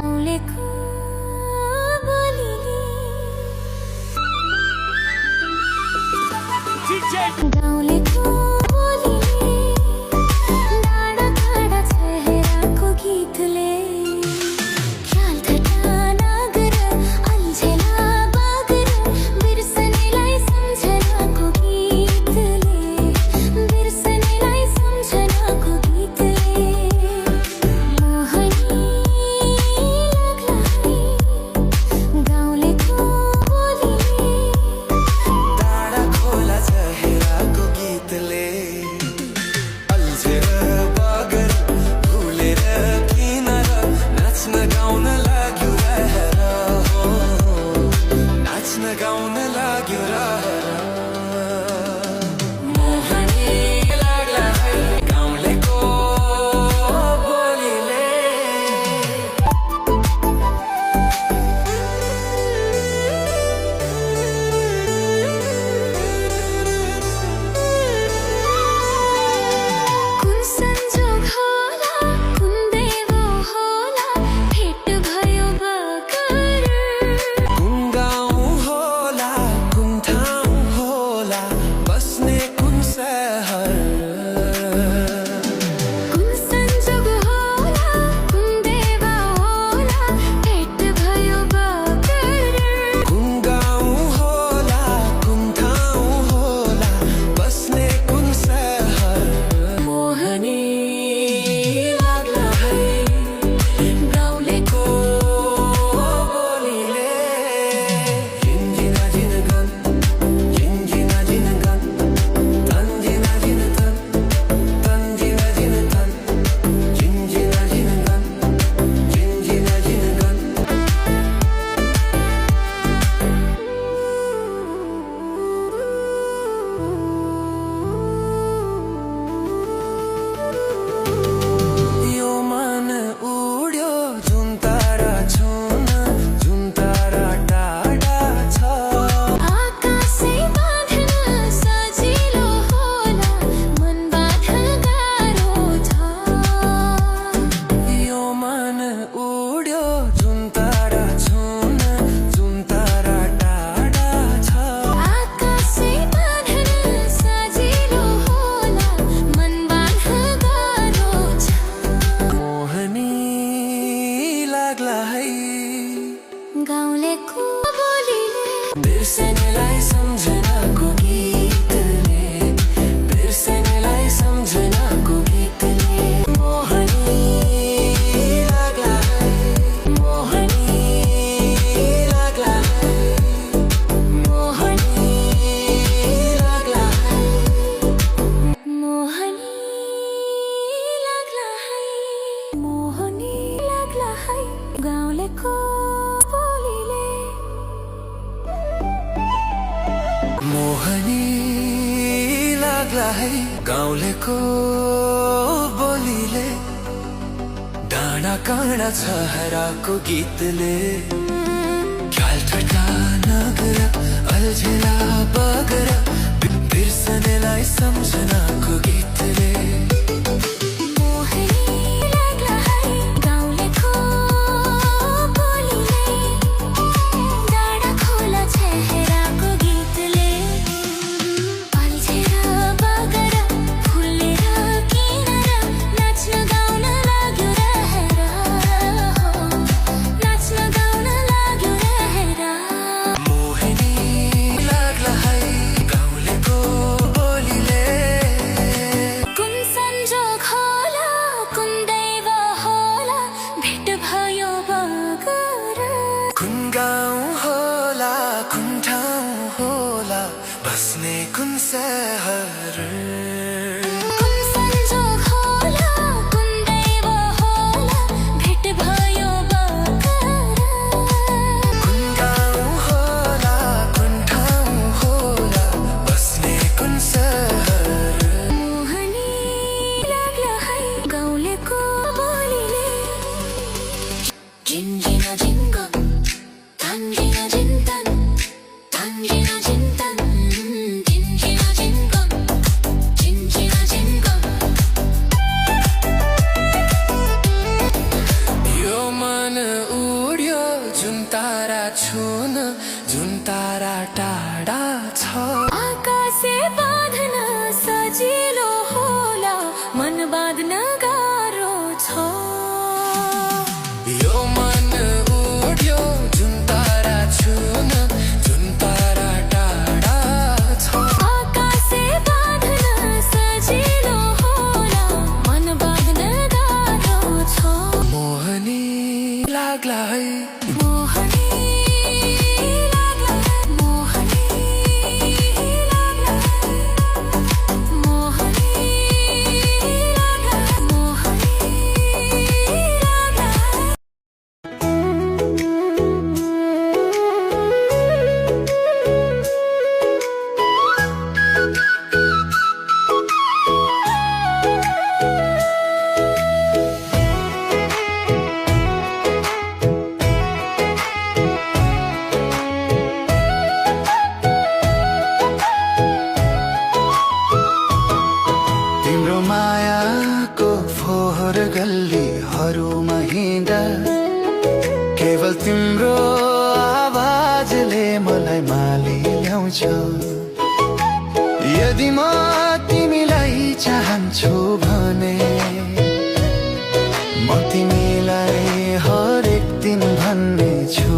गाउँलेको बोलीले गाउँलेको बोलीले डाँडा काँडा चेहराको गीतले ख्याल ठट्टा नगर अल्झेला बगर बिर्सनेलाई सम्झनाको गीतले बिर्सनेलाई सम्झनाको गीतले मोहनी लाग्ला है गाउँलेको बोलीले डाँडा खोला चेहराको गीतले अल्झेर बगर भुलेर किन र नाच्न गाउन लाग्यो रहेर हो नाच्न गाउन लाग्यो रहेर मोहनी लाग्ला है गाउँलेको बोलीले कुन संजोग होला कुन देव होला भेट भयो बगर कुन गाउँ होला कुन ठाउँ होला बस्ने कुन सहर कुन संजोग होला कुन देव होला भेट भयो बगर कुन गाउँ होला कुन ठाउँ होला बस्ने कुन सहर मोहनी लाग्ला है गाउँलेको बोलीले जिन्जिना जिनगन जिन्जिना जिनगन तन्जिना जिनतन तन्जिना जिनतन जिन्जिना जिनगन जिन्जिना जिनगन यो मन उड्यो जुन तारा छुन जुन तारा टाढा छ आकाशै बाँध्न सजिलो होला मन बाँध्न गाह्रो छ यो मन उड्यो जुन तारा छुन जुन तारा टाढा छ आकाशै बाँध्न सजिलो होला मन बाँध्न गाह्रो छ मोहनी लाग्ला है गाउँलेको बोलीले बिर्सनेलाई सम्झनाको गीतले बिर्सनेलाई सम्झनाको गीतले मोहनी लाग्ला है मोहनी लाग्ला है मोहनी लाग्ला है मोहनी लाग्ला है मोहनी लाग्ला है गाउँलेको बोलीले मोहनी लाग्ला है गाउँलेको बोलीले डाँडा काँडा चेहराको गीतले ख्याल ठट्टा नगर अल्झेला बगर बिर्सनेलाई सम्झनाको गीतले मोहनी लाग्ला है गाउँलेको बोलीले डाँडा खोला चेहराको गीतले अल्झेर बगर फुलेर किन र नाच्न गाउन लाग्यो रहेर हो नाच्न गाउन लाग्यो रहेर मोहनी लाग्ला है गाउँलेको बोलीले कुन संजोग होला कुन दैव होला भेट भयो बगर कुन गाउँ होला कुन ठाउँ होला बस्ने कुन सहर कुन संजोग होला कुन दैव होला भेट भयो बगर कुन गाउँ होला कुन ठाउँ होला बस्ने कुन सहर मोहनी लाग्ला है गाउँलेको बोलीले जिन्जिना जिन्गन तन्जिना जिन्तन तन्जिना जिन्तन जिन्जिना जिन्गन जुन तारा छुन जुन तारा टाढा छ आकाशे बाँध्न सजिलो होला मन बाँध्न गाह्रो छ यो मन उड्यो जुन तारा छुन जुन तारा टाढा छ आकाशे बाँध्न सजिलो होला मन बाँध्न गाह्रो छ मोहनी लाग्ला है मोहनी लाग्ला मोहनी लाग्ला मोहनी लाग्ला मोहनी लाग्ला तिम्रो मायाको फोहोर गल्लीहरूमा हिँड्दा केवल तिम्रो आवाजले मलाई माली ल्याउँछ यदि म तिमीलाई चाहन्छु भने म तिमीलाई हरेक दिन भन्ने छु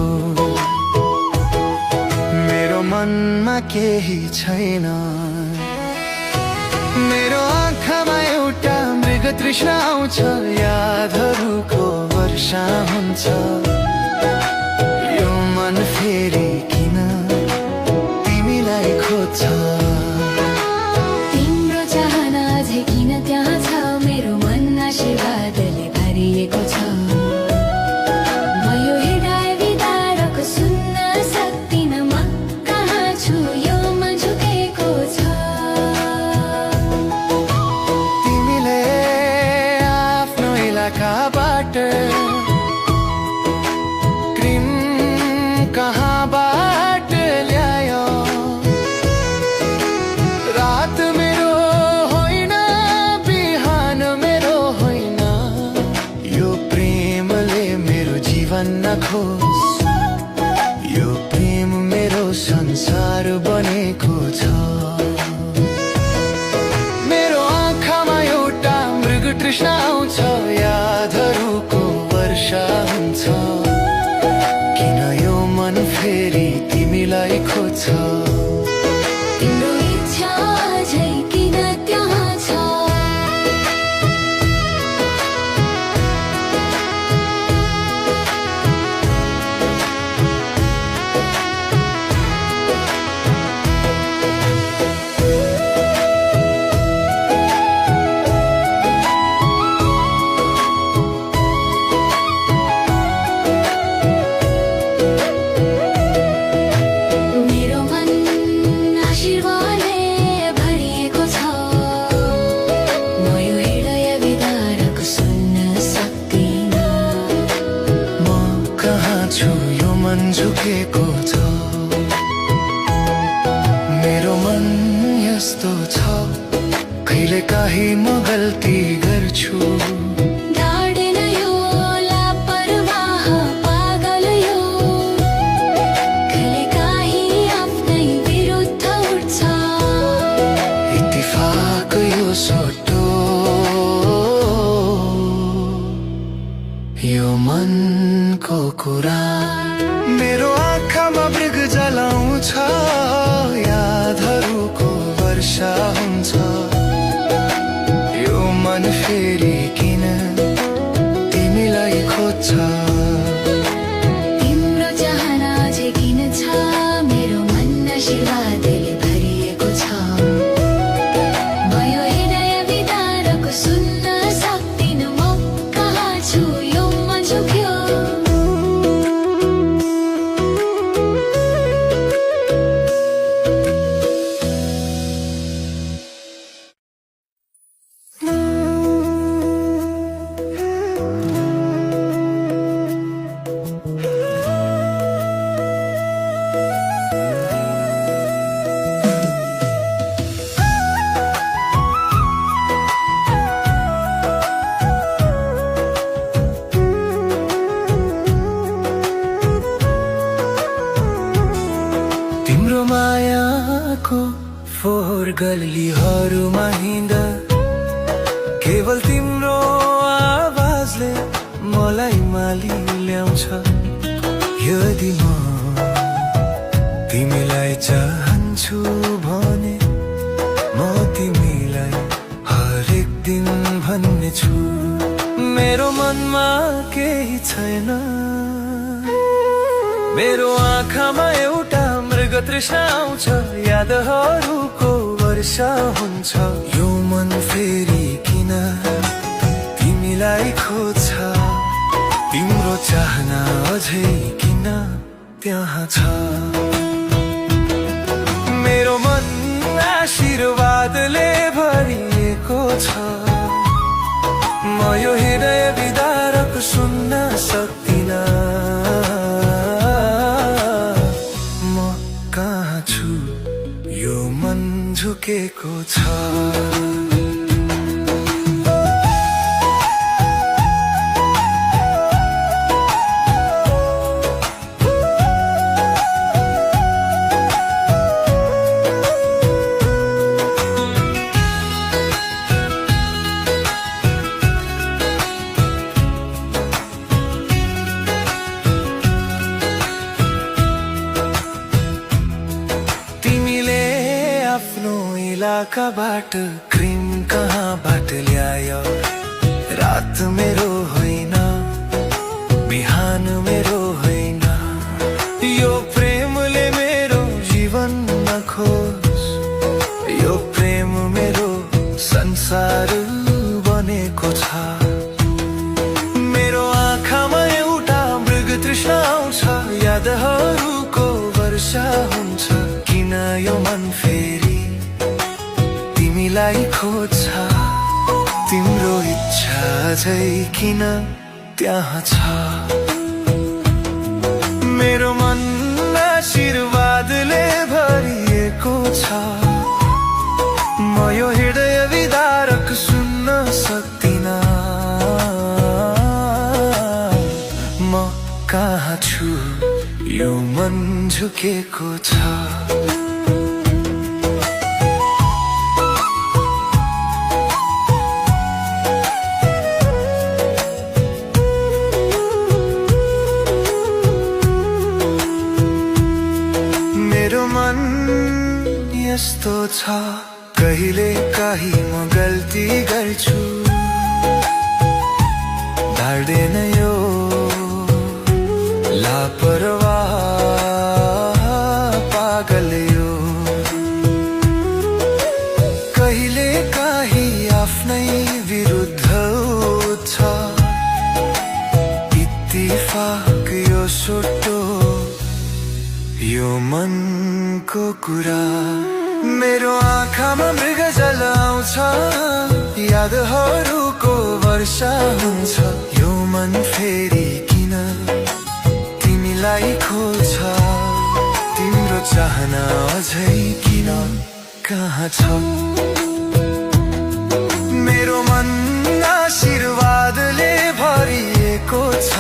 मेरो मनमा केही छैन मेरो आँखामा एउटा मृग तृष्णा आउँछ यादहरूको वर्षा हुन्छ यो मन फेरि किन तिमीलाई खोज्छ तिम्रो चाहना झै किन त्यहाँ छ मेरो मन आशीर्वादले भरिएको छ म यो हृदय विदारक सुन्न सक्दिन म कहाँ छु यो मन झुकेको छ तिमीले आफ्नो इलाकाबाट क्रिम कहाँबाट ल्यायो रात मेरो होइन बिहान मेरो होइन यो प्रेमले मेरो जीवन नखोस् यो प्रेम मेरो संसार बनेको छ मेरो आँखामा एउटा मृग तृष्णा आउँछ यादहरूको वर्षा हुन्छ किन यो मन फेरि तिमीलाई खोज्छ तिम्रो इच्छा झै किन त्यहाँ छ मेरो मन आशीर्वादले भरिएको छ म यो हृदय विदारक सुन्न सक्दिन म कहाँ छु यो मन झुकेको छ मेरो मन यस्तो छ कहिले काहीँ म गल्ती गर्छु डाडेन यो लापरवाह पागल यो कहिलेकाहीँ आफ्नै विरुद्ध उठ्छ इत्तिफाक यो सोटो यो मनको कुरा मेरो आँखामा मृग जलाउँछ यादहरूको वर्षा हुन्छ यो मन फेरि किन तिमीलाई खोज्छ तिम्रो चाहना झै किन छ मेरो मन आशीर्वादले भरिएको छ म यो हृदय विदारक सुन्न सक्दिन म कहाँ छु यो मन झुक्यो सहरको फोहोर गल्लीहरूमा हिँड्दा केवल तिम्रो आवाजले मलाई माली ल्याउँछ। यदि म तिमीलाई चाहन्छु भने म तिमीलाई हरेक दिन भन्ने छु। मेरो मनमा केही छैन, मेरो आँखामा एउटा मृग तृष्णा आउँछ। यादहरूको वर्षा हुन्छ, यो मन फेरि किन तिमीलाई खोज्छ। तिम्रो चाहना अझै किन त्यहाँ छ। मेरो मन आशीर्वादले भरिएको छ। म यो हृदय विदारक सुन्न सक्दिन। म कहाँ छु यो मन झुकेको छ। आफ्नो इलाकाबाट क्रिम कहाँबाट ल्यायो। रात मेरो होइन, बिहान मेरो होइन। यो प्रेमले मेरो जीवन नखोस्, यो प्रेम मेरो संसार बनेको छ। मेरो आँखामा एउटा मृग तृष्णा आउँछ। यादहरूको वर्षा हुन्छ, किन यो मन फेरि तिमीलाई खोज्छ। तिम्रो इच्छा अझै किन त्यहाँ छ। मेरो मन आशीर्वादले भरिएको छ। म यो हृदय विदारक सुन्न सक्दिन। म कहाँ छु यो मन झुकेको छ। मेरो मन यस्तो छ, कहिले काहीँ म गल्ती गर्छु। धार्दैन यो लापरवाह पागल यो। कहिले काहीँ आफ्नै विरुद्ध छ। इत्तिफाक यो सोटो यो मनको कुरा। मेरो आँखामा मृग जल आउँछ। यादहरूको वर्षा हुन्छ, यो मन फेरि किन तिमीलाई खोज्छ। तिम्रो चाहना अझै किन कहाँ छ। मेरो मन आशीर्वादले भरिएको छ।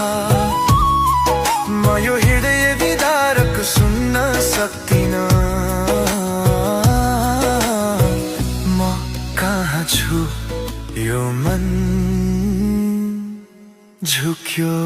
म यो हृदय विदारक सुन्न सक्दिन। म कहाँ छु यो मन झुक्यो।